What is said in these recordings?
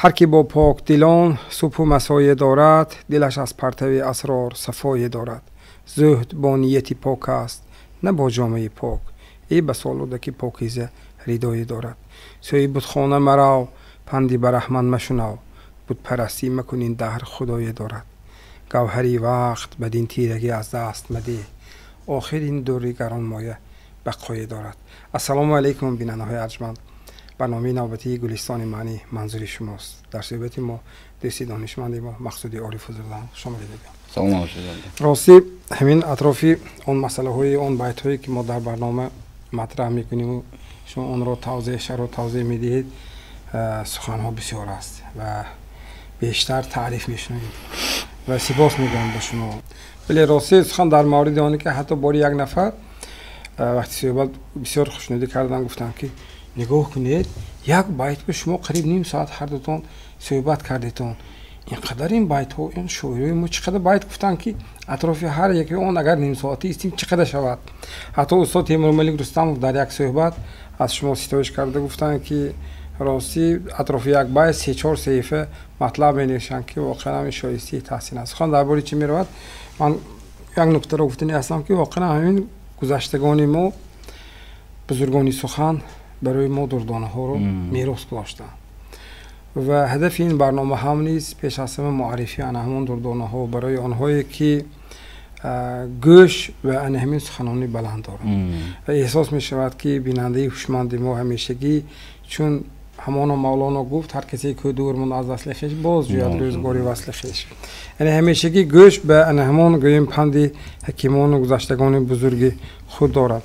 Ҳар ки бо покдилон субҳу масое дорад, дилаш аз партави асрор сафое дорад. Зуҳд бо нияти пок аст, на бо ҷомаи пок, эй бас олуда ки покиза ридое дорад. Сӯи бутхона марав, панди бараҳман машунав, бутпарастӣ макун, ин даҳр худое дорад. Гавҳари вақт бадин тирагӣ аз даст мадеҳ, охир ин дури гаронмоя бақое дорад. Ассалому алайкум, бинандаҳои арҷманд. Барномаи навбатии Гулистони маънӣ манзури шумост. Дар суҳбати мо дӯсти донишманди мо Мақсуди Орифузода. Хуш омадед. Салом бошед. Ростӣ ҳамин атрофи он масъалаҳои он байтҳое ки мо дар барнома матраҳ мекунем, шумо онро тавзеҳ, шарҳу тавзеҳ медиҳед, суханҳо бисёр аст ва бештар таъриф мешунавем ва сипос мегӯям ба шумо. Вале ростӣ сухан дар мавриди оне ки ҳатто бори як нафар вақти суҳбат бисёр хушнудӣ кардам, гуфтам ки нигоҳ кунед, як байт ба шумо қариб ним соат ҳар дутон суҳбат кардетон. Ин қадар ин байтҳо, ин шоирои мо чӣ қадар байт гуфтанд, ки атрофи ҳар яке он агар нимсоатӣ истем, чӣ қадар шавад. Ҳатто устод Темурмалик Рустамов дар як суҳбат аз шумо ситоиш карда гуфтанд, ки ростӣ атрофи як байт се-чор саҳифа матлаб менависанд, ки воқеан ҳамин шоистаи таҳсин аст. Сухан дар бораи чӣ меравад? Ман як нуктаро гуфтанӣ ҳастам, ки воқеан ҳамин гузаштагони мо, бузургони сухан барои мо дурдонаҳоро мерос гузоштанд ва ҳадафи ин барнома ҳам низ пеш аз ҳама муаррифии ана ҳамон дурдонаҳо барои онҳое ки гӯш ва ана ҳамин суханони баланд доранд. Ва эҳсос мешавад, ки бинандаи ҳушманди мо ҳамешагӣ, чун ҳамоно Мавлоно гуфт, ҳар касе ки дур монд аз асли хеш, боз ҷӯяд рӯзгори васли хеш. Яъне ҳамешагӣ гӯш ба ана ҳамон гӯем панди ҳакимону гузаштагони бузурги худ дорад.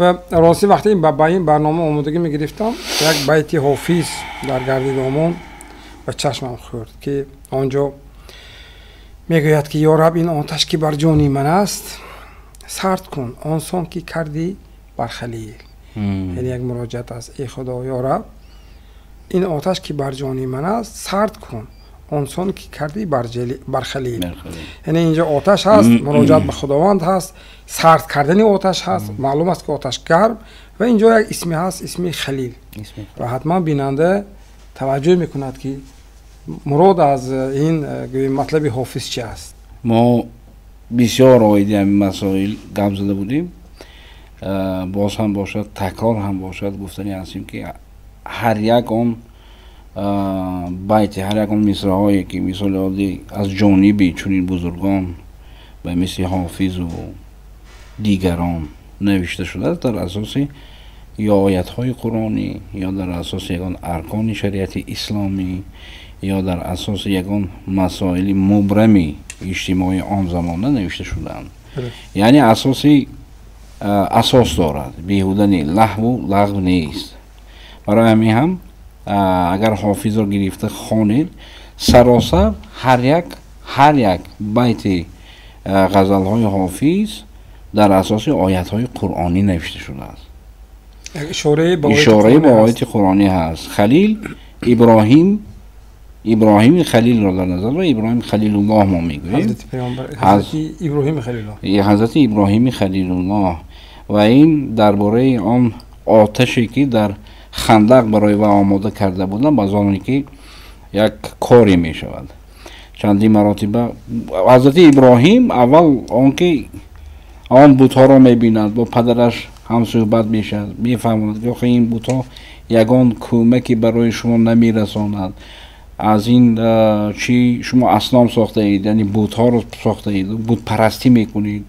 Ва ростӣ вақте ба ин барнома омодагӣ мегирифтам, як байти Ҳофиз дар гарди домон ба чашмам хӯрд, ки он ҷо мегӯяд, ки ё раб, ин оташ ки бар ҷони ман аст, сард кун он сон ки кардӣ бар Халил. Яъне як муроҷиат аст: эй Худо, ё раб, ин оташ ки бар ҷони ман аст, сард кун он сон ки кардӣ бар Халил. Яъне инҷо оташ ҳаст, муроҷиат ба Худованд ҳаст, сард кардани оташ ҳаст, маълум аст ки оташ гарм, ва инҷо як исме ҳаст, исми Халил. Ва ҳатман бинанда таваҷҷӯҳ мекунад, ки мурод аз ин гӯем матлаби Ҳофиз чи аст. Мо бисёр оиди ҳамин масоил гап зада будем, боз ҳам бошад, такрор ҳам бошад, гуфтани ҳастем, ки ҳар як он байти, ҳар як он мисраҳое ки мисоли оддӣ аз ҷониби чунин бузургон ба мисли Ҳофизу дигарон навишта шудааст, дар асоси ё оятҳои қуръонӣ, ё дар асоси ягон аркони шариати исломӣ, ё дар асоси ягон масоили мубрами иҷтимоии он замона навишта шудаанд. Яъне асос дорад, беҳуда не, лаҳву лағв нест. Барои ҳамин ҳам агар Ҳофизро гирифта хонед, саросар ҳар як байти ғазалҳои Ҳофиз дар асоси оятҳои қуръонӣ навишта шудааст. Ишораи ба ояти қуръонӣ ҳаст. Халил Иброҳим, Иброҳими Халилро дар назар дорад, Иброҳим Халилуллоҳ мо мегӯем, ҳазрати Иброҳими Халилуллоҳ. Ва ин дар бораи он оташе ки дар хандақ барои ва омода карда буданд, ба оне ки як коре мешавад. Чандин маротиба ҳазрати Иброҳим аввал он ки он бутҳоро мебинад, бо падараш ҳамсӯҳбат мешавад, мефаҳмад, ки охи ин бутҳо ягон кӯмаке барои шумо намерасонад, аз ин чӣ шумо асном сохтаед, яъне бутҳоро сохтаед, бутпарастӣ мекунед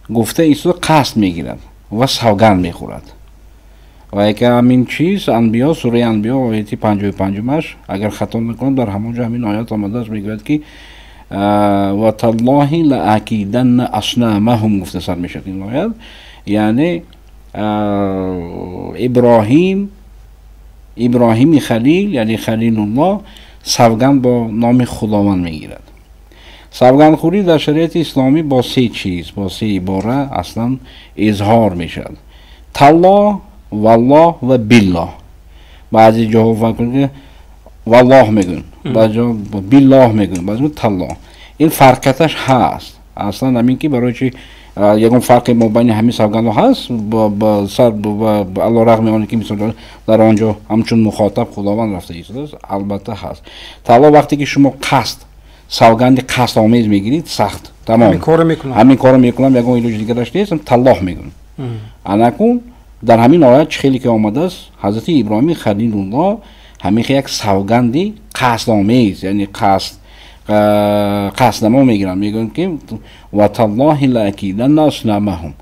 гуфта истода қасд мегирад ва савганд мехӯрад. Ва яке ҳамин чиз Анбиё, сураи Анбиё, ояти 55-умаш, агар хато накунам, дар ҳамон ҷо ҳамин оят омадааст, мегӯяд ки ва таллоҳи лаакиданна аснамаҳум гуфта сар мешавад ин оят. Яъне Иброҳим, Иброҳими Халил, яъне Халилуллоҳ, савганд бо номи Худованд мегирад. Савгандхӯрӣ дар шариати исломӣ бо се чиз, бо се ибора аслан изҳор мешавад: таллоҳ, валлоҳ ва биллоҳ. Баъзе ҷоҳо валлоҳ мегӯянд, баъзе ҷоҳо биллоҳ мегӯянд, баъзе ҷоҳо таллоҳ. Ин фарқияташ ҳаст аслан ҳамин ки барои чи Ягон фарқи мобайни ҳамин савгандҳо ҳаст сар алорағми оне ки мисол дар он ҷо ҳамчун мухотаб Худованд рафта истодааст, албатта ҳаст. Таоло вақте ки шумо қасд савганди қасдомез мегиред, сахт тамом ҳамин корро мекунам, ягон илоҷи дигараш нест, таллоҳ мегӯям. Анакун дар ҳамин оят чӣ хеле ки омадааст, ҳазрати Иброҳими Халилуллоҳ ҳамин як савганди қасдомез, яъне қасднамо мегиранд, мегӯянд ки ва таллоҳи лаакиданна аснамаҳум,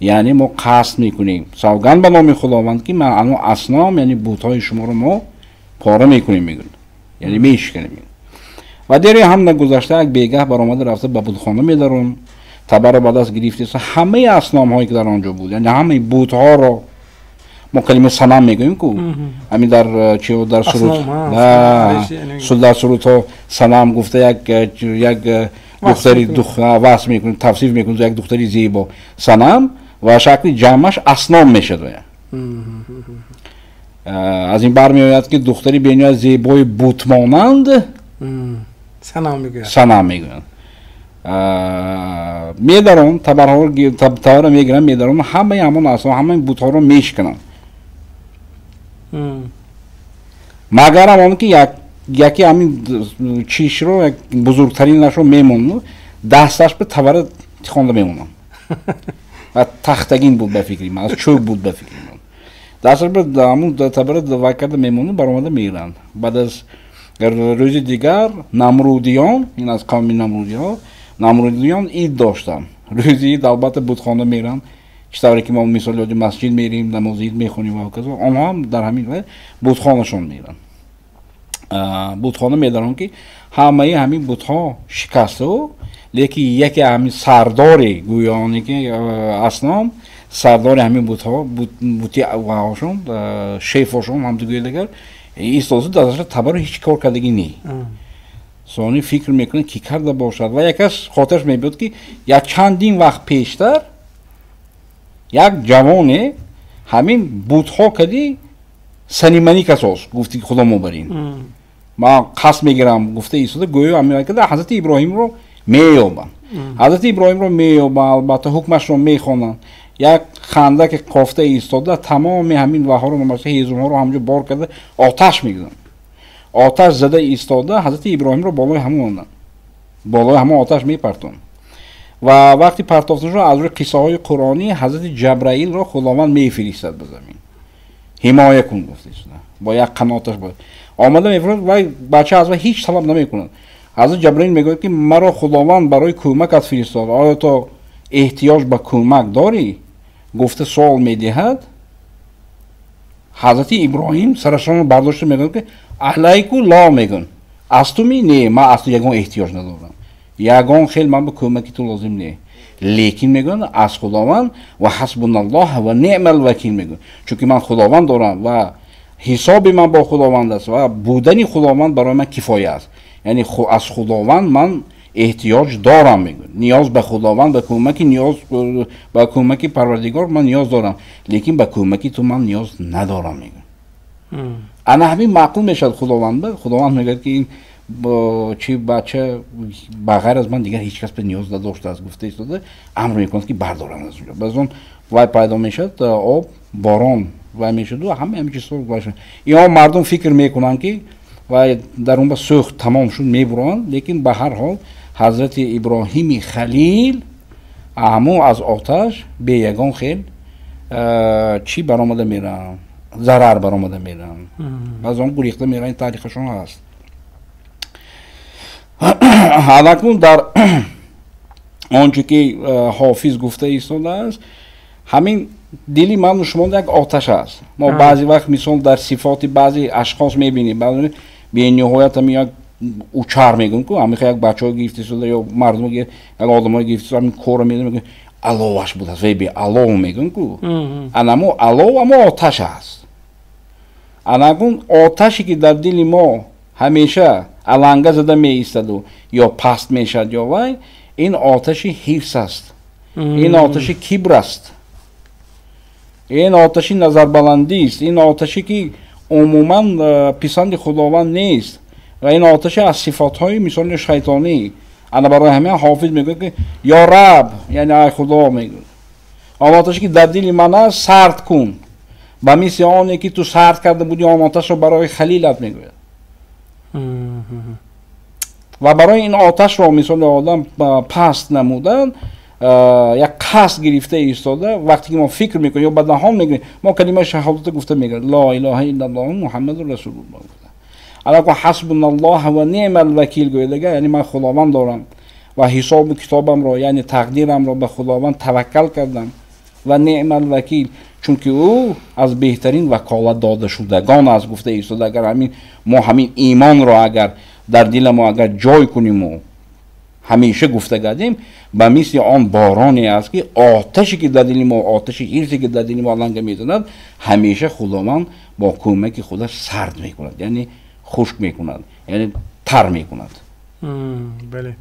яъне мо қасд мекунем, савганд ба номи Худованд ки ман ано асном, яъне бутҳои шуморо мо пора мекунем, мегӯянд, яъне мешиканем. Ва дере ҳам нагузашта як бегаҳ баромада рафта ба бутхона медарон, табарро ба даст гирифтеса ҳамаи асномҳое ки дар он ҷо буд, яъне ҳамаи бутҳоро, мо калимаи санам мегӯем ку, ҳамин дар чи дар суруд, дар сурудҳо санам гуфта як духтари васф мекунем, тавсиф мекунем, як духтари зебо санам ва шакли ҷамъаш асном мешавад. Аз ин бармеояд ки духтари бениҳоят зебои бутмонанд санам мегӯянд, санам мегӯянд. Медарон табарро мегиранд, медарон ҳамаи ҳамон асном, ҳамаи бутҳоро мешикананд. Магарам он ки яке ҳамин чишро, як бузургтаринашро мемонд, дасташ ба табара тихонда мемонанд. Ва тахтагин буд ба фикри ман, аз чӯб буд ба фикри ман. Дасташ ба ҳамун табара вай карда мемонанд, баромада меранд. Баъд аз рӯзи дигар намрудиён, ин аз қавми намрудиҳо, намрудиён ид доштанд. Рӯзи ид албатта бутхона меранд, чӣ тавре ки мо мисол ёди масҷид мерем, намози ид мехонем ва ҳоказо, онҳо ҳам дар ҳамин бутхонашон меранд. Бутхона медаранд ки ҳамаи ҳамин бутҳо шикасту, лекин яке ҳамин сардори гӯёне ки асном, сардори ҳамин бутҳо, бути ваҳошон, шефошон ҳам дугӯяд агар истода дасташа табаро ҳеҷ кор кардагӣ не. Сони фикр мекунад ки карда бошад ва якас хотираш мебиёд ки як чандин вақт пештар як ҷавоне ҳамин бутҳо кади саниманӣ касос гуфти худо мобарин, ман қасд мегирам гуфта истода, гӯё ҳамин карда ҳазрати Иброҳимро меёбанд. Ҳазрати Иброҳимро меёбанд, албатта ҳукмашро мехонанд. Як хандаки кофта истода тамоми ҳамин ваҳоро, ҳезумҳоро ҳамҷо бор карда оташ мегузоранд. Оташ зада истода ҳазрати Иброҳимро болои ҳамон, болои ҳамон оташ мепартонанд. Ва вақти партофтанашон аз рӯи қиссаҳои қуръонӣ ҳазрати Ҷабраилро Худованд мефиристад ба замин, ҳимоя кун гуфта истода, бо як қаноташ омада мефиристад. Вай бача аз вай ҳеҷ талаб намекунад. Ҳазрати Ҷабраил мегӯяд ки маро Худованд барои кӯмакат фиристод, оё то эҳтиёҷ ба кӯмак дорӣ? Гуфта суол медиҳад. Ҳазрати Иброҳим сарашонро бардошта мегӯяд ки алайку ло мегӯн, аз ту ми не, ман аз ту ягон эҳтиёҷ надорам, ягон хел ман ба кӯмаки ту лозим не, лекин мегӯянд аз Худованд ва ҳасбуналлоҳ ва неъмал вакил мегӯянд, чунки ман Худованд дорам ва ҳисоби ман бо Худованд аст ва будани Худованд барои ман кифоя аст, яъне аз Худованд ман эҳтиёҷ дорам мегӯянд, ниёз ба Худованд, ба кӯмаки ниёз, ба кӯмаки Парвардигор ман ниёз дорам, лекин ба кӯмаки ту ман ниёз надорам мегӯянд. Ана ҳамин маъқул мешавад Худованд. Худованд мегӯяд ки ин чи бача ба ғайр аз ман дигар ҳеҷ кас ба ниёз надоштааст гуфта истода амр мекунад ки бардоранд аз онҷо. Баъд аз он вай пайдо мешавад, об, борон вай мешаваду ҳамаи ҳамин чизҳо вай шуд. Инҳо мардум фикр мекунанд ки вай дар он ба сӯхт тамом шуд, мебуранд, лекин ба ҳар ҳол ҳазрати Иброҳими Халил ҳамон аз оташ бе ягон хел чӣ баромада мераванд, зарар баромада мераванд. Баъз он гурехта мераванд, таърихашон ҳаст. Ҳалакун дар он чӣ ки Ҳофиз гуфта истодааст, ҳамин дили ману шумо як оташ аст. Мо баъзе вақт мисол дар сифоти баъзе ашхос мебинем, баъзе бениҳоят ҳамин як учар мегӯем ку, ҳамин як бачаҳо гирифта истода ё мардум як одамҳо гирифта истода ҳамин корро медонем, аловаш будааст, вай бе алов мегӯем ку. Анамо алов амо оташ аст. Анакун оташе ки дар дили мо ҳамеша аланга зада меистаду ё паст мешавад ё вай, ин оташи ҳирс аст, ин оташи кибр аст, ин оташи назарбаландист, ин оташе ки умуман писанди Худованд нест ва ин оташе аз сифатҳои мисоли шайтонӣ, Ана барои ҳамин Ҳофиз мегӯяд, ки ё Раб, яъне ай Худо мегӯяд, он оташе ки дар дили ман аст сард кун, ба мисли оне ки ту сард карда будӣ он оташро барои Халилат мегӯяд. Ва барои ин оташро мисоли одам паст намудан як қасд гирифта истода, вақте ки мо фикр мекунем ё ба даҳон мегӯем, мо калимаи шаҳодата гуфта мегӯем ло илаҳа иллаллоҳ муҳаммадур расулуллоҳ, алаку ҳасбуналлоҳ ва неъмал вакил гӯяд, яъне ман Худованд дорам ва ҳисобу китобамро, яъне тақдирамро ба Худованд таваккал кардам ва неъмал вакил, чунки ӯ аз беҳтарин ваколат додашудагон аст гуфта истода. Агар ҳамин мо ҳамин имонро агар дар дила мо агар ҷой куниму ҳамеша гуфта гардем, ба мисли он бороне аст ки оташе ки дар дили мо, оташи ҳирсе ки дар дили мо ланга мезанад, ҳамеша Худованд бо кӯмаки худаш сард мекунад, яъне хушк мекунад, яъне тар мекунад. Бале,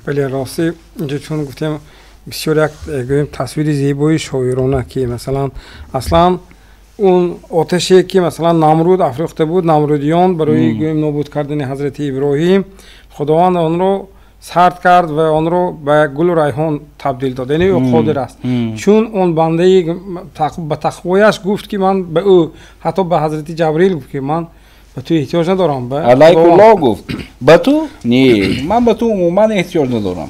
бале, рости инҷо чун гуфтем бисёр як гӯем тасвири зебои шоирона, ки масалан аслан он оташе ки масалан Намруд афрӯхта буд, намрудиён барои гӯем нобуд кардани ҳазрати Иброҳим, Худованд онро сард кард ва онро ба як гулу райҳон табдил дод, яъне ӯ қодир аст. Чун он бандаи ба тақвояш гуфт ки ман ба ӯ, ҳатто ба ҳазрати Ҷабраил гуфт ки ман ба ту эҳтиёҷ надорам, алайкуллоҳ гуфт, ба ту не, ман ба ту умуман эҳтиёҷ надорам.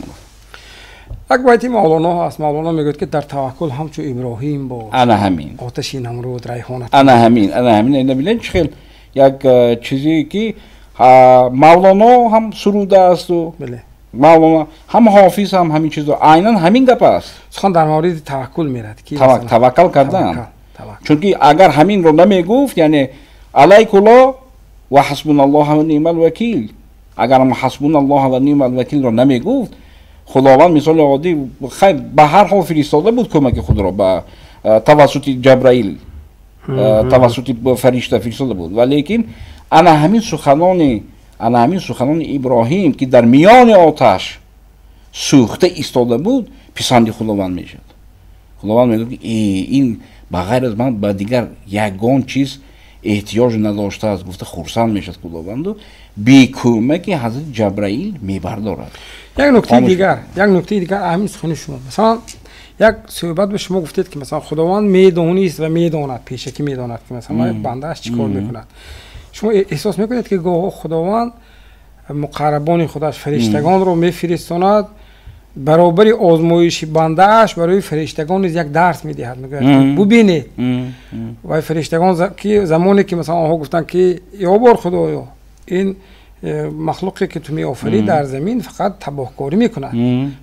Як байти Мавлоно ҳаст, Мавлоно мегӯяд ки дар таваккул ҳамчун Иброҳим бош, ана ҳамин оташи Намруд райҳонат. Ана ҳамин, ана ҳамин. Ина бинед чӣ хел як чизе ки Мавлоно ҳам суруда асту Мавлоно ҳам Ҳофиз ҳам ҳамин чизо, айнан ҳамин гап аст. Сухан дар мавриди таваккул мерад ки таваккал кардан, чунки агар ҳаминро намегуфт, яъне алайкуллоҳ ва ҳасбуналлоҳ ва неъмал вакил, агар ҳасбуналлоҳ ва неъмал вакилро намегуфт, Худованд мисоли оддӣ хайр ба ҳар ҳол фиристода буд кӯмаки худро ба тавассути Ҷабраил, тавассути фаришта фиристода буд, ва лекин ана ҳамин суханони, ана ҳамин суханони Иброҳим ки дар миёни оташ сӯхта истода буд, писанди Худованд мешавад. Худованд мегӯяд ки ин ба ғайр аз ман ба дигар ягон чиз эҳтиёҷ надоштааст, гуфта хурсанд мешавад Худованду бекӯмаки ҳазрати Ҷабраил мебардорад. Як нуктаи дигар, як нуктаи дигар ҳамин сухани шумо. Масалан як суҳбат ба шумо гуфтед ки масалан Худованд медонист ва медонад, пешакӣ медонад ки масалан бандааш чӣ кор мекунад. Шумо эҳсос мекунед ки гоҳо Худованд муқаррабони худаш фариштагонро мефиристонад, баробари озмоиши бандааш барои фариштагон низ як дарс медиҳад, мегӯяд ки бубинед. Ва фариштагон ки замоне ки масалан онҳо гуфтанд ки ё бор Худоё, ин махлуқе ки ту меофарӣ дар замин фақат табоҳкорӣ мекунад,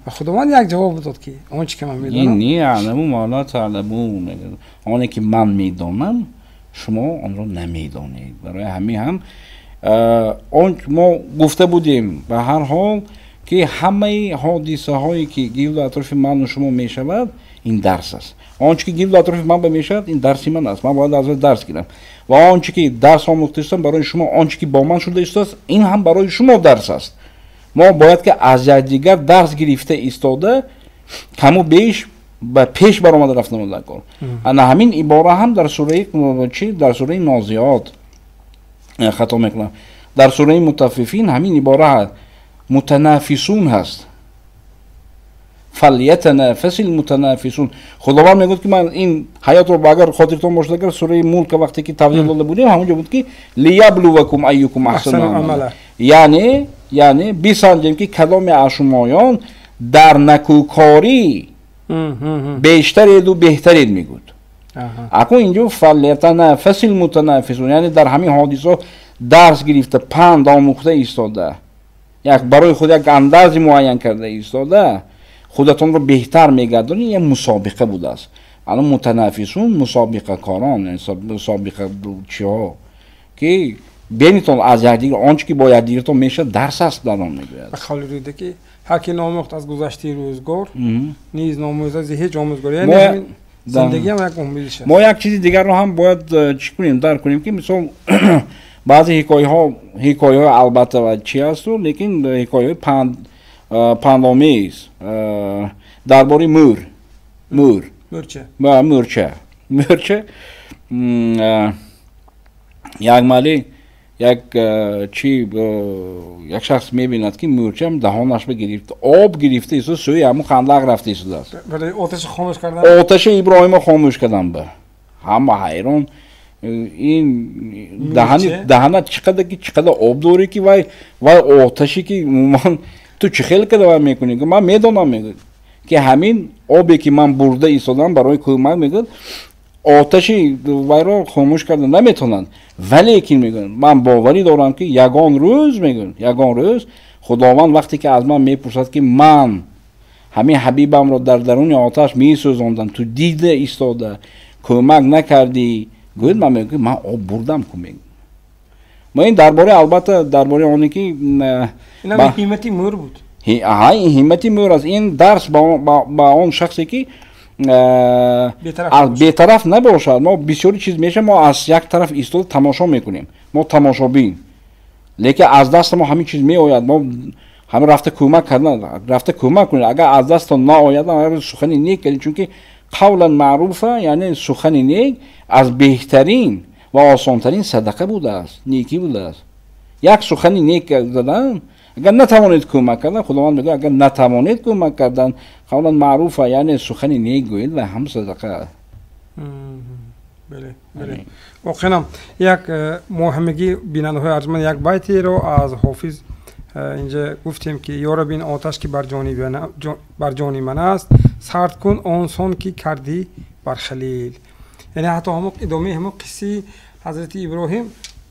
ва Худованд як ҷавоб дод ки он чӣ ки ман медонам, инни аъламу ма ла таъламун, оне ки ман медонам шумо онро намедонед. Барои ҳамин ҳам он мо гуфта будем ба ҳар ҳол ки ҳамаи ҳодисаҳое ки гирду атрофи ману шумо мешавад, ин дарс аст. Он чӣ ки гирду атрофи ман ба мешавад, ин дарси ман аст, ман бояд аз он дарс гирам. Ва он чӣ ки дарс омӯхта истам барои шумо, он чӣ ки бо ман шуда истодааст, ин ҳам барои шумо дарс аст. Мо бояд ки аз якдигар дарс гирифта истода каму беш ба пеш баромада рафтан дар кор. Ана ҳамин ибора ҳам дар сураи чӣ, дар сураи Нозиот хато мекунам, дар сураи Мутаффифин ҳамин ибора ҳаст, мутанафисун ҳаст, фалятанафаси лмутанафисун. Худованд мегӯяд ки ман ин ҳаётро агар хотиртон бошад, агар сураи Мулка вақте ки тавзеҳ дода будем, ҳамонҷо буд ки лияблувакум айюкум аҳсану амала, яъне бисанҷем ки кадоме аз шумоён дар накӯкорӣ бештареду беҳтаред мегӯд. Акун инҷо фалятанафаси лмутанафисун, яъне дар ҳамин ҳодисаҳо дарс гирифта, панд омӯхта истода, як барои худ як андарзи муайян карда истода, худатонро беҳтар мегардонед, як мусобиқа будааст. Ана мутанафисун мусобиқакорон, мусобиқачиҳо ки бинитон аз якдигар он чӣ ки бо якдигарто мешавад дарс аст дар он мегӯяд. Ба қавли Рӯдакӣ ҳар ки номӯхт аз гузаштаи рӯзгор, низ номӯзад зи ҳеҷ омӯзгор. Яъне зиндагӣ ҳам як омӯзиш аст. Мо як чизи дигарро ҳам бояд чӣ кунем, дарк кунем ки мисол баъзе ҳикояҳо албатта ва чи ҳасту, лекин ҳикояҳои пандомез дар бораи мӯр, мӯр, мӯрча, мӯрча. Як маҳале Як чи як шахс мебинад ки мӯрча даҳонаш гирифта об гирифта исто сӯи ҳамун хандақ рафта истодааст. Бале, оташа хомӯш кардан. Оташа Иброҳима хомӯш кардан ба. Ҳама ҳайрон. Ин даҳана чӣ қадар ки чӣ қадар об дорӣ ки вай вай оташе ки умуман ту чӣ хел карда вай мекунӣ? Ман медонам, мегӯяд, ки ҳамин обе ки ман бурда истодам барои кӯмак, мегӯяд, оташи вайро хомӯш карда наметавонанд. Валекин, мегӯяд, ман боварӣ дорам ки ягон рӯз, мегӯяд, ягон рӯз Худованд вақте ки аз ман мепурсад ки ман ҳамин ҳабибамро дар даруни оташ месӯзондам, ту дида истода кӯмак накардӣ, гӯяд, ман мегӯям ман об бурдам ку, мегӯям. Ма ин дар бораи, албатта, дар бораи оне ки ин ҳиммати мӯр буд. Аҳа, ин ҳиммати мӯр аст. Ин дарс ба он шахсе ки бетараф набошад. Мо бисёри чиз мешавад, мо аз як тараф истода тамошо мекунем, мо тамошобин, лекин аз дасти мо ҳамин чиз меояд, мо ҳамин рафта кӯмак кардан, рафта кӯмак кунед. Агар аз дастон наояд, сухани нек кардед, чунки қавлан маъруфа, яъне сухани нек аз беҳтарин ва осонтарин садақа будааст, некӣ будааст. Як сухани нек задан, агар натавонед кӯмак кардан, Худованд мегӯяд, агар натавонед кӯмак кардан, қавлан маъруфа, яъне сухани нек гӯед ва ҳам садақа. Бале, бале. Воқеан як мо ҳамагӣ бинандаҳои арҷманд як байтеро аз Ҳофиз инҷа гуфтем ки ё раб ин оташ ки бар ҷони ман аст, сард кун он сон ки кардӣ бар Халил. Яъне ҳатто ҳамон идомаи ҳамон қиссаи ҳазрати Иброҳим,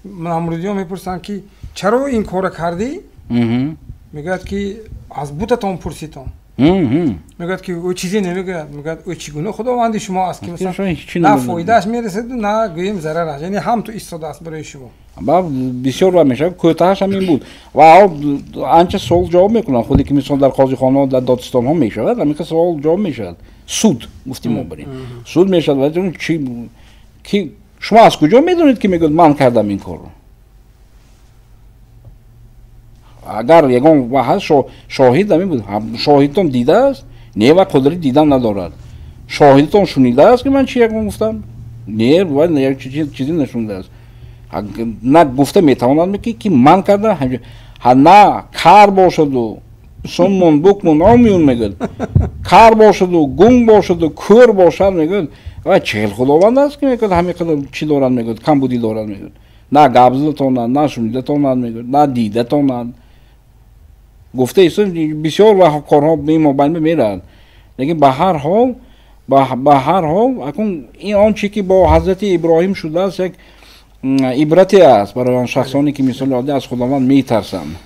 намрудиён мепурсанд ки чаро ин корро кардӣ? Мегӯяд ки аз бутатон пурситон. Мегӯяд ки ӯ чизе намегӯяд, мегӯяд ӯ чӣ гуна худованди шумо аст ки масалан на фоидааш мерасад, на гӯем зарараш, яъне ҳам ту истодааст барои шумо. Ба бисёр ва мешавад, кӯтаҳаш ҳамин буд. Ва анча суол ҷавоб мекунанд, худе ки мисол дар қозихонаҳо, дар додстонҳо мешавад, ҳамин суол ҷавоб мешавад. Суд гуфтем мо барем. Суд мешавад, ва чи ки шумо аз куҷо медонед ки мегӯяд ман кардам ин корро? Агар ягон ҳаст шоҳид ҳамин буд, шоҳидтон дидааст, не ва қудрати дидан надорад. Шоҳидтон шунидааст ки ман чи ягон гуфтам? Не, ва чизе нашунидааст. На гуфта метавонад ки ман кардам, на кар бошаду суммун букмун омюн мегӯяд, кар бошаду гунг бошаду кӯр бошад, мегӯяд, ва чӣ хел худованд аст ки мегӯяд ҳамин қадар чӣ дорад, мегӯяд, камбудӣ дорад, мегӯяд, на гап задатонад, на шунидатонад, мегӯяд, на дидатонад. Гуфта исто бисёр ва корҳо мемобайн меравад, лекин ба ҳар ҳол, ба ҳар ҳол акун ин он чи ки бо ҳазрати Иброҳим шудааст як ибрате аст барои он шахсоне ки мисоли оддӣ аз Худованд метарсанд.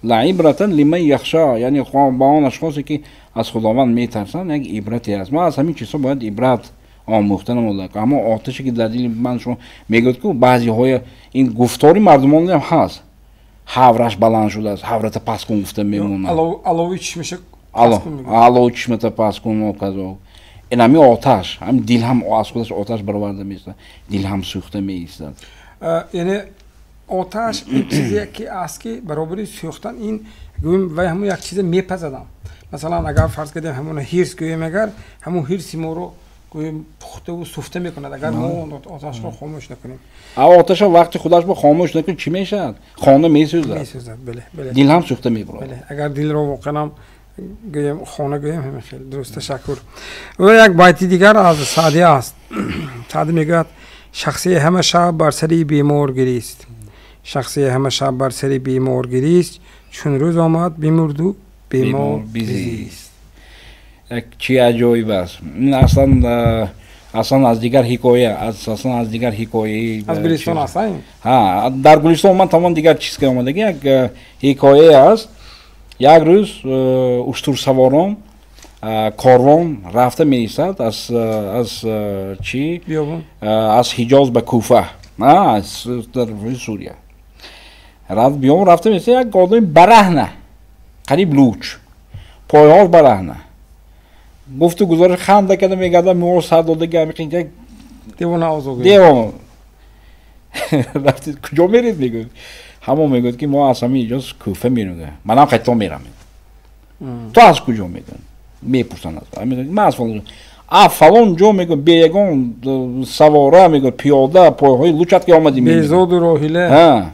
Ла ибратан лиман яхша, яъне ба он ашхосе ки аз Худованд метарсанд як ибрате аст. Мо аз ҳамин чизҳо бояд ибрат омӯхта намуда. Аммо оташе ки дар дили ман шумо мегӯяд ку баъзеҳоя ин гуфтори мардумон ҳам ҳаст, ҳавраш баланд шудааст, ҳаврата пас кун гуфта мемонад. Алови чишмаша пас кун мегӯяд. Алови чишмата пас кун, казо. Ин ҳамин оташ, ҳамин дил ҳам аз худаш оташ бароварда меистад, дил ҳам сӯхта меистад. Яъне оташ ин чизе ки аст ки баробари сӯхтан ин гӯем вай ҳамон як чизе мепазадам. Масалан агар фарз кардем ҳамон ҳирс гӯем, агар ҳамон ҳирси моро гӯем пухтаву суфта мекунад, агар мо оташро хомӯш накунем. А оташа вақти худаш бо хомӯш накунем чӣ мешавад? Хона месӯзад. Месӯзад, бале, бале. Дил ҳам сӯхта мебарад. Бале, агар дилро воқеан гӯем хона гӯем ҳамин хел. Дуруст, ташаккур. Ва як байти дигар аз Саъдӣ аст. Саъдӣ мегӯяд шахси ҳама шаб бар сари бемор гирист, шахси ҳама шаб бар сари бемор гирист, чун рӯз омад бимурду бемор бизист. Як чи аҷоиб аст. Ин аслан аз дигар ҳикоя, аслан аз дигар ҳикояи аз Гулистон аст, ҳа, дар Гулистон ман тамом дигар чиз ки омадаги як ҳикояе аст. Як рӯз уштурсаворон корвон рафта меистад аз чи аз Ҳиҷоз ба Куфа, аз дар Сурия рафт, биёбон рафта меистад як одами бараҳна, қариб луч, пойҳош бараҳна, гуфту гузориш ханда карда мегардад, мӯҳо сар додаги ҳамин як девона озод девона. Рафти куҷо меред? Мегӯяд, ҳамон мегӯяд ки мо аз ҳамин Ҳиҷоз Куфа меравем, манам хато мерам. Ту аз куҷо? Мегӯяд, мепурсанд аз ман аз фалон. А фалон ҷо мегӯяд бе ягон савора мегӯяд пиёда пойҳои лучат ки омадӣ безоду роҳила.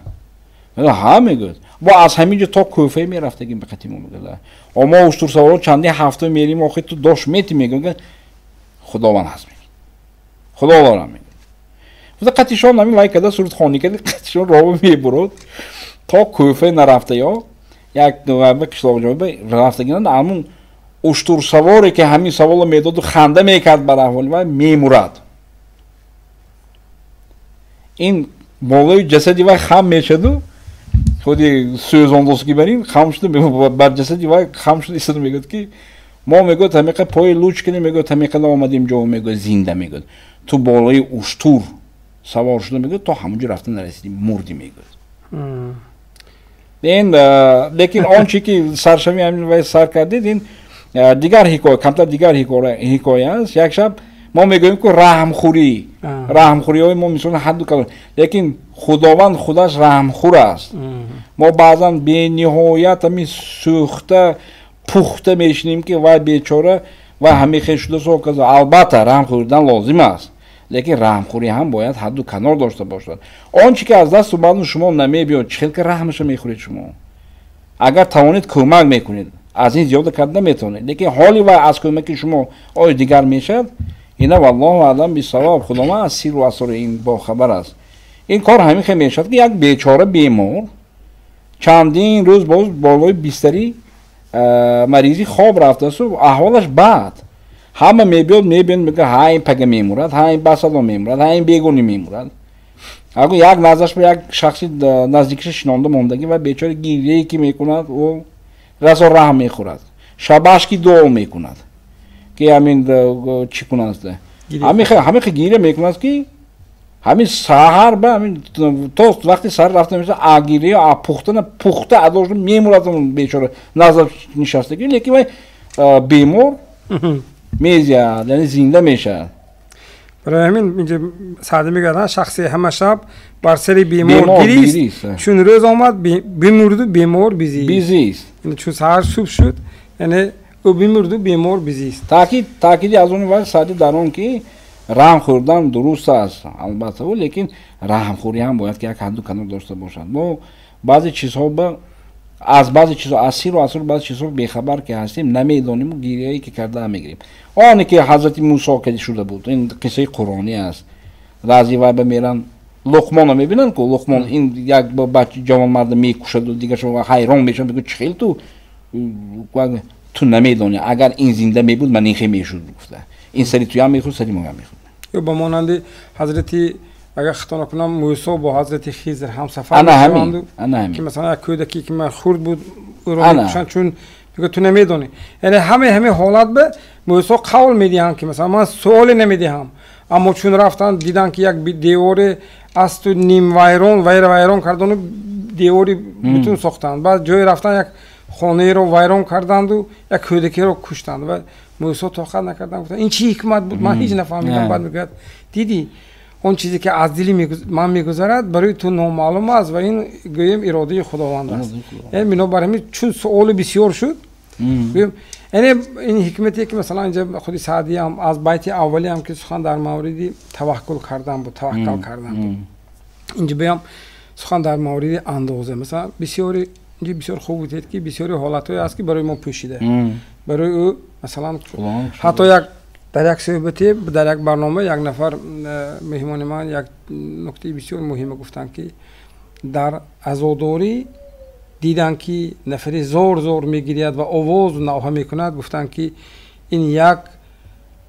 Ҳа, мегӯяд, бо аз ҳамин ҷо то Кӯфа мерафтагим ба қати мо мегӯяд. Мо уштурсаворо чандин ҳафта мерим, охи ту дош мети мегӯяд. Худованд ҳаст мегӯяд, худо дорам мегӯяд. Қатишон ҳамин вай када сурудхонӣ кард, қатишон роҳ мебурд то Кӯфа нарафта ё як қишлоқҷо рафтагинанд. Ҳамун уштурсаворе ки ҳамин саволро медоду ханда мекард бар аҳволи вай, мемурад. Ин болои ҷасади вай хам мешаду худи сӯзондоски бар ин хам шуда бар ҷасади вай хам шуда истода мегӯяд ки мо мегӯяд ҳамиқа пои луч кунем, мегӯяд ҳамиқа омадем ҷо, мегӯяд зинда, мегӯяд ту болои уштур савор шуда, мегӯяд то ҳамонҷо рафта нарасидӣ, мурдӣ мегӯяд. Ин лекин он чи ки саршави ҳамин вай сар кардед, ин дигар ҳикоя, камтар дигар ҳикоя аст. Як шаб мо мегӯем ку раҳмхӯрӣ, раҳмхӯриҳои мо мисол ҳадду калон, лекин Худованд худаш раҳмхӯр аст. Мо баъзан бениҳоят ҳамин сӯхта пухта мешинем ки вай бечора вай ҳамин хел шуда соказа. Албатта раҳм хӯрдан лозим аст, лекин раҳмхӯрӣ ҳам бояд ҳадду канор дошта бошад. Он чи ки аз дасту баъду шумо намебиёд, чӣ хел ки раҳмаша мехӯред шумо? Агар тавонед кӯмак мекунед, аз ин зиёда карда наметавонед, лекин ҳоли вай аз кӯмаки шумо оё дигар мешавад? Ина валлоҳу аълам бисавоб, Худованд аз сирру асрори ин бохабар аст. Ин кор ҳамин хел мешавад ки як бечора бемор чандин рӯз боз болои бистари маризӣ хоб рафтааст, аҳволаш бад. Ҳама мебиёд, мебиёд, мегӯяд ҳа ин пага мемурад, ҳа ин басало мемурад, ҳа ин бегони мемурад. Агу як назарш ба як шахси наздикиша шинонда мондагӣ ва бечора гирьяе ки мекунад, ӯ расо раҳм мехӯрад, шабаш ки дуо мекунад ки ҳамин чӣ кунад, ҳамин гиря мекунад ки ҳамин саҳар ба ҳамин то вақти саҳар рафта мешавад, а гиря а пухтана пухта адо шуда мемурад бечора назар нишастагӣ, лекин вай бемор мезияд, яъне зинда мешавад. Барои ҳамин инҷа Саъдӣ мегӯяд: шахсе ҳама шаб бар сари бемор гирист, чун рӯз омад бимурду бемор бизист. Бизист. Чун саҳар субҳ шуд, яъне ӯ бимурду бемор бизист. Таъкиди аз он вай Саъдӣ дар он ки раҳм хӯрдан дуруст аст албатта, лекин раҳмхӯрӣ ҳам бояд ки як ҳадду канор дошта бошад. Мо баъзе чизҳо ба аз баъзе чизҳо аз сиру асрор баъзе чизҳо бехабар ки ҳастем, намедонему гирияе ки карда мегирем. Оне ки ҳазрати Мусо ки шуда буд, ин қиссаи қуръонӣ аст. Рази вай ба меран Луқмонро мебинанд ку Луқмон ин як ҷавонмарда мекушаду дигаршо ҳайрон мешаванд, мегӯяд чӣ хел ту намедонӣ, агар ин зинда мебуд ман ин хел мешуд, гуфта ин сари туям мехӯрд, сари моям мехӯрд. Ё ба монанди ҳазрати, агар хато накунам, Мӯсо бо ҳазрати Хизр ҳамсафар мешаванд, ки масалан як кӯдаке ки ман хурд буд, ӯро мекушанд, чун мегӯяд ту намедонӣ. Яъне ҳамаи ҳолат ба Мӯсо қавл медиҳанд ки масалан ман суоле намедиҳам, аммо чун рафтанд диданд ки як деворе асту нимвайрон вайрон кардану девори бутун сохтанд, баъд ҷое рафтанд як хонаеро вайрон карданду як кӯдакеро куштанд ва Мӯсо тоқат накарданд, гуфтанд ин чӣ ҳикмат буд, ман ҳеҷ нафаҳмидам. Баъд мегӯяд дидӣ, он чизе ки аз дили ман мегузарад барои ту номаълум аст ва ин гӯем иродаи Худованд аст. Яъне бинобар ҳамин чун суоли бисёр шуд, гӯем яъне ин ҳикмате ки масалан инҷа худи Саъдиам аз байти аввалиам ки сухан дар мавриди таваккул кардан буд, таваккал кардан буд, инҷа биям сухан дар мавриди андоза. Масалан бисёри инҷа бисёр хуб гуфтед ки бисёри ҳолатҳое аст ки барои мо пӯшида, барои ӯ масалан ҳатто як дар як суҳбате дар як барнома як нафар меҳмони ман як нуктаи бисёр муҳиме гуфтанд ки дар азодорӣ диданд ки нафаре зор зор мегиряд ва овозу навҳа мекунад, гуфтанд ки ин як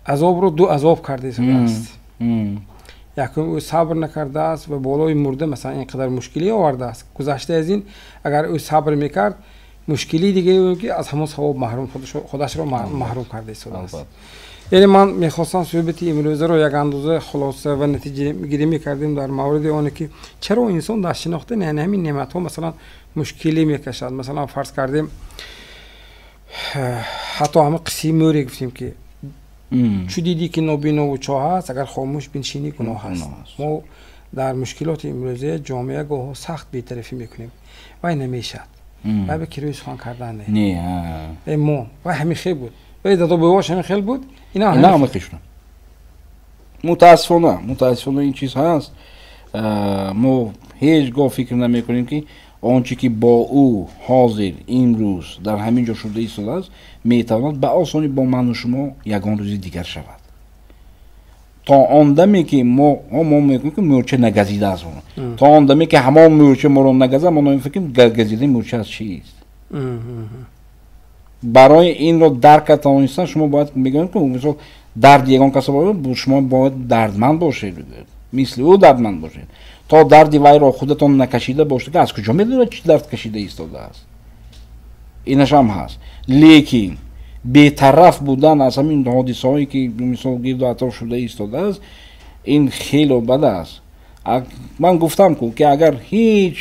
азобро ду азоб карда истодааст. Якум ӯ сабр накардааст ва болои мурда масалан ин қадар мушкилӣ овардааст. Гузашта аз ин агар ӯ сабр мекард, мушкилии дигаре ки аз ҳамон савоб маҳрум худашро маҳрум карда истодааст. Яъне ман мехостам суҳбати имрӯзаро як андоза хулоса ва натиҷагирӣ мекардем дар мавриди оне ки чаро инсон дар шинохтани ҳамин неъматҳо масалан мушкилӣ мекашад. Масалан фарз кардем ҳатто ҳама қиссаи мӯре гуфтем ки чу дидӣ ки нобинову чоҳ аст, агар хомӯш биншинӣ гуноҳ аст. Мо дар мушкилоти имрӯза ҷомеа гоҳо сахт бетарафӣ мекунем, вай намешавад, вай ба кирои сухан кардан не мо вай ҳамин хел буд. Вай дадо бувош ҳамин хел буд, ина ҳама хел. Мутаассифона ин чиз ҳаст. Мо ҳеҷ гоҳ фикр намекунем, ки он чи ки бо ӯ ҳозир имрӯз дар ҳамин ҷо шуда истодааст, метавонад ба осонӣ бо ману шумо ягон рӯзи дигар шавад. То он даме ки мо мекунем, ки мӯрча нагазидааст, то он даме ки ҳамон мӯрча моро нагазад, мо намефикрем газидани мӯрча аз чист. Барои инро дарк тавонистан шумо бояд мегӯем, ки мисол дарди ягон каса шумо бояд дардманд бошед, мисли ӯ дардманд бошед. То дарди вайро худатон накашида бошед, аз куҷо медонед чӣ дард кашида истодааст? Инаш ҳам ҳаст. Лекин бетараф будан аз ҳамин ҳодисаҳое ки мисол гирду атроф шуда истодааст, ин хело бад аст. Ман гуфтам ку, ки агар ҳеҷ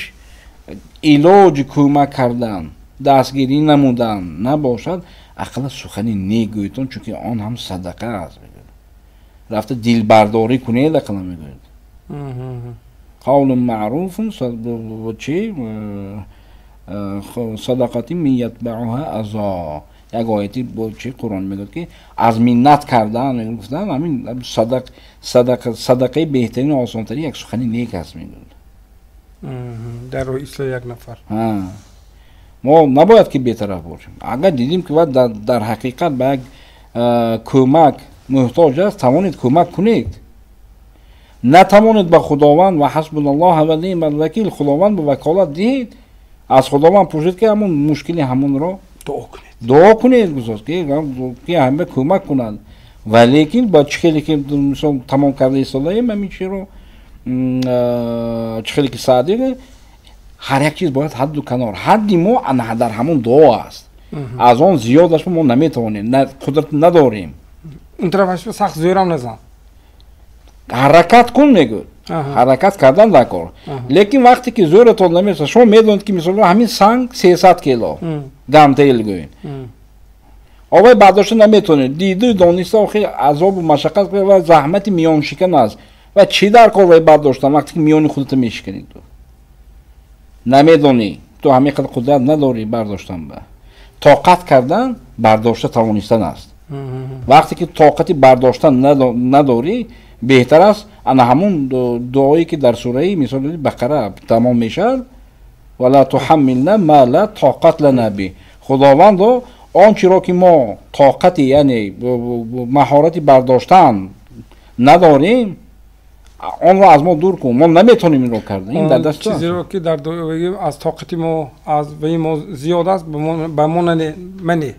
илоҷи кӯмак кардан, дастгирӣ намудан набошад, ақалла сухани негӯедтон, чунки он ҳам садақа аст. Рафта дилбардорӣ кунед, ақалла мегӯед. Қавлу маъруфун чи садақати мин ятбауҳа азо. Як ояти бо чи Қуръон мегӯяд, ки аз миннат кардан гуфтан ҳамин садақаи беҳтарину осонтарин як сухани нек аст, мегӯяд. Дар роҳи ислоҳи як нафар. Мо набояд ки бетараф бошем. Агар дидем, ки дар ҳақиқат ба як кӯмак муҳтоҷ аст, тавонед кӯмак кунед. Натавонед, ба Худованд ва ҳасбуналлоҳ ва ниъмал вакил, Худованд ба ваколат диҳед, аз Худованд пурсед, ки ҳамон мушкили ҳамонро дуо кунед, дуо кунед, гузошт ки ҳама кӯмак кунад. Ва лекин ба чӣ хеле ки мисол тамом карда истодаем ҳамин чиро, чӣ хеле ки Саъдӣ, ҳар як чиз бояд ҳадду канор. Ҳадди мо дар ҳамон дуо аст, аз он зиёдаш мо наметавонем, қудрат надорем. Он тарафаш сахт зӯрам назан, ҳаракат кун, мегӯяд, ҳаракат кардан дар кор. Лекин вақте ки зӯратон намерасад, шумо медонед, ки мисол ҳамин санг 300 кило гантел гӯем, овай бардошта наметавонед, диду дониста, охи азобу машаққат ва заҳмати миёншикан аст. Ва чӣ дар кор вай бардоштан, вақте ки миёни худата мешиканӣ? Ту намедонӣ, ту ҳамин қадар қудрат надорӣ бардоштан. Ба тоқат кардан бардошта тавонистан аст. Вақте ки тоқати бардоштан надорӣ, беҳтар аст ана ҳамон дуое ки дар сураи мисол Бақара тамом мешавад: вала туҳаммилна ма ла тоқат лана би. Худовандо, он чиро ки мо тоқати, яъне маҳорати бардоштан надорем, онро аз мо дур кун, мо наметавонем инро карда. Ин дар даст чизеро ки дар аз тоқати мо, аз ваи мо зиёд аст, ба мо мане.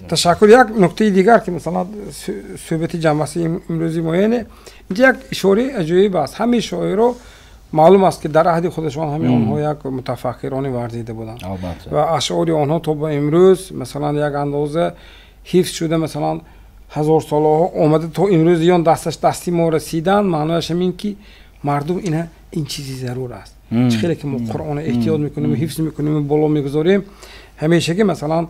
Ташаккур. Як нуктаи дигар, ки масалан суҳбати ҷамъбасти имрӯзи мо, яъне инҷа як ишораи аҷоиб аст. Ҳамаи шоиро маълум аст, ки дар аҳди худашон ҳамаи онҳо як мутафаккирони варзида буданд ва ашъори онҳо то ба имрӯз масалан як андоза ҳифз шуда, масалан ҳазорсолаҳо омада то имрӯз ён дасташ дасти мо расидан. Маънояш ҳамин ки мардум ина ин чизи зарур аст. Чӣ хеле ки мо Қуръонро эҳтиёт мекунем, ҳифз мекунем, боло мегузорем ҳамешагӣ, масалан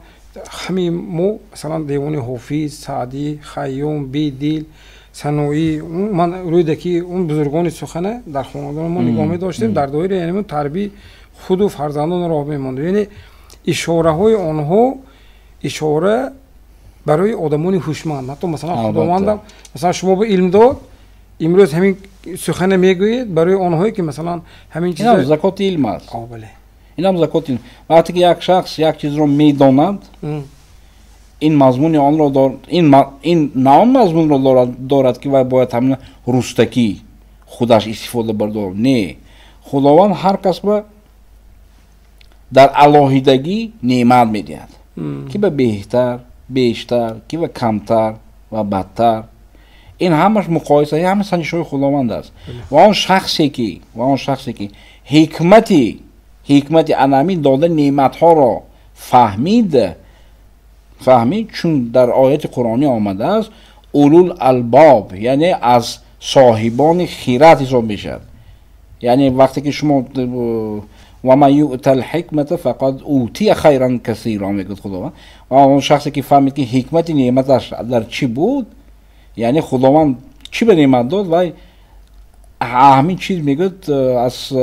ҳамаи мо масалан девони Ҳофиз, Саъдӣ, Хайём, Бедил, Саноӣ, ман Рӯдакӣ, он бузургони сухана дар хонадони мо нигоҳ медоштем, дар доираи яъне тарбияи худу фарзандон роҳ мемондем. Яъне ишораҳои онҳо ишора барои одамони ҳушманд. Ҳатто масалан Худовандам масалан шумо ба илм дод, имрӯз ҳамин сухана мегӯед барои онҳое ки масалан ҳамин чиз закоти илм аст. Бале. Инам закоти илм. Вақте ки як шахс як чизро медонад, ин мазмуни онро ин на он мазмунро дорад, ки вай бояд ҳамин рустакӣ худаш истифода бардор. Не, Худованд ҳар кас ба дар алоҳидагӣ неъмат медиҳад, ки ба беҳтар, бештар, ки ба камтар ва бадтар. Ин ҳамаш муқоиса, ҳама санҷишҳои Худованд аст. Ва он шахсе ки ҳикмати анамин додани неъматҳоро фаҳмид, чун дар ояти қуръонӣ омадааст улул албоб, яъне аз соҳибони хират ҳисоб мешавад. Яъне вақте ки шумо ва ман юъта лҳикмата фақад утия хайран касира, мегӯяд Худованд. Ва он шахсе ки фаҳмид, ки ҳикмати неъматаш дар чӣ буд, яъне Худованд чӣ ба неъмат дод, вай ҳамин чиз мегӯяд, аз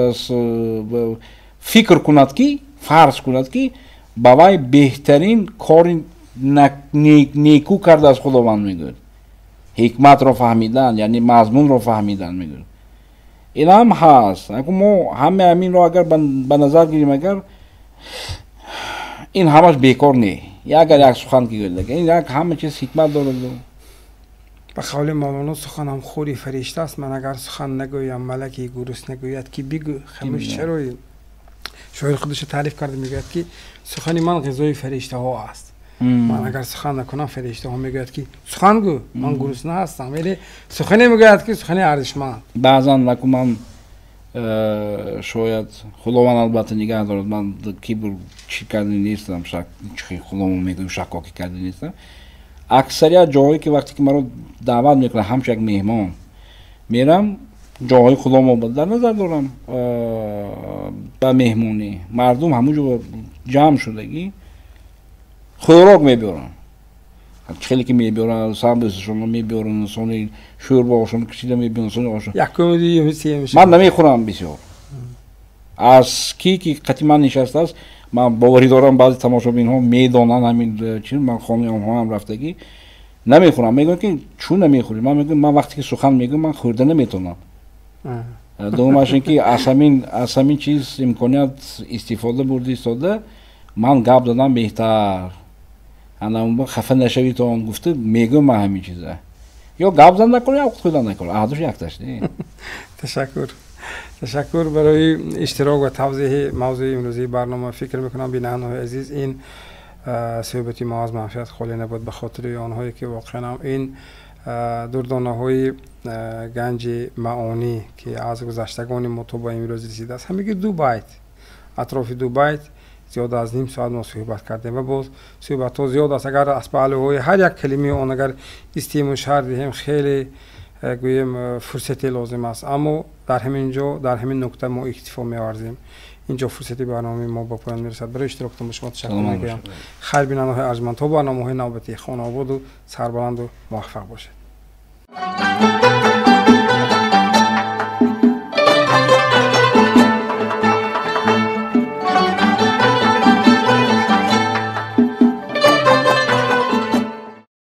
фикр кунад, ки фарз кунад, ки ба вай беҳтарин кори неку кардааст Худованд мегӯяд. Ҳикматро фаҳмидан, яъне мазмунро фаҳмидан мегӯяд. Ин ҳам ҳаст. Мо ҳама ҳаминро агар ба назар гирем, агар ин ҳамаш бекор не. Агар як сухан ки гӯяд, ин як ҳама чиз ҳикмат дорад. Ба қавли Мавлоно, суханам хури фаришта аст, ман агар сухан нагӯям, малаки гурусна гӯяд ки бигӯ, хамуш чароӣ. Шоир худашро таъриф карда мегӯяд ки сухани ман ғизои фариштаҳо аст. Ман агар сухан накунам, фариштаҳо мегӯяд ки сухан гӯ, ман гурусна ҳастам. Вале сухане мегӯяд ки сухани арзишманд. Баъзан ваку ман шояд Худованд албатта нигаҳ дорад, ман кибр чӣ карда нестам, Худованд мегӯям шаккокӣ карда нестам. Аксарият ҷоҳое ки вақте ки маро даъват мекунанд ҳамчун як меҳмон мерам, ҷоҳои худомо дар назар дорам, ба меҳмонӣ мардум ҳамон ҷо ҷамъ шудагӣ хӯрок мебиёранд, хеле ки мебиёранд, самбусашонро мебиёранд, сони шӯрбоашон кишида мебиёранд, сони ошон. Ман намехӯрам бисёр. Аз ки ки қати ман нишастааст, ман боварӣ дорам баъзе тамошобинҳо медонанд ҳамин чиз, ман хонаи онҳо ҳам рафтагӣ намехӯрам. Мегӯям ки чун намехӯрӣ? Ман мегӯям ман вақте ки сухан мегӯям ман хӯрда наметавонам. Дуюмаш ин ки аз ҳамин чиз имконият истифода бурда истода ман гап задан беҳтар. Ана хафа нашавитон гуфта мегӯям ман ҳамин чиза. Ё гап зан накун, ё хӯрдан накун. Аҳдуш якташ не. Ташаккур. Ташаккур барои иштирок ва тавзеҳи мавзӯи имрӯзии барнома. Фикр мекунам бинандагони азиз, ин суҳбати мо аз манфиат холӣ набуд, ба хотири онҳое ки воқеан ҳам ин дурдонаҳои ганҷи маъонӣ ки аз гузаштагони мо то ба имрӯз расидааст, ҳамагӣ ду байт, атрофи ду байт зиёд аз ним соат мо суҳбат кардем ва боз суҳбатҳо зиёд аст. Агар аз паҳлӯҳои ҳар як калимаи он агар истему шарҳ диҳем, хеле гӯем фурсате лозим аст. Аммо дар ҳамин ҷо, дар ҳамин нукта мо иктифо меварзем. Инҷо фурсати барномаи мо ба поён мерасад. Барои иштироктон ба шумо ташаккур мегӯям. Хайр бинандагони арҷманд, то барномаҳои навбатӣ хонаободу сарбаланду муваффақ бошед.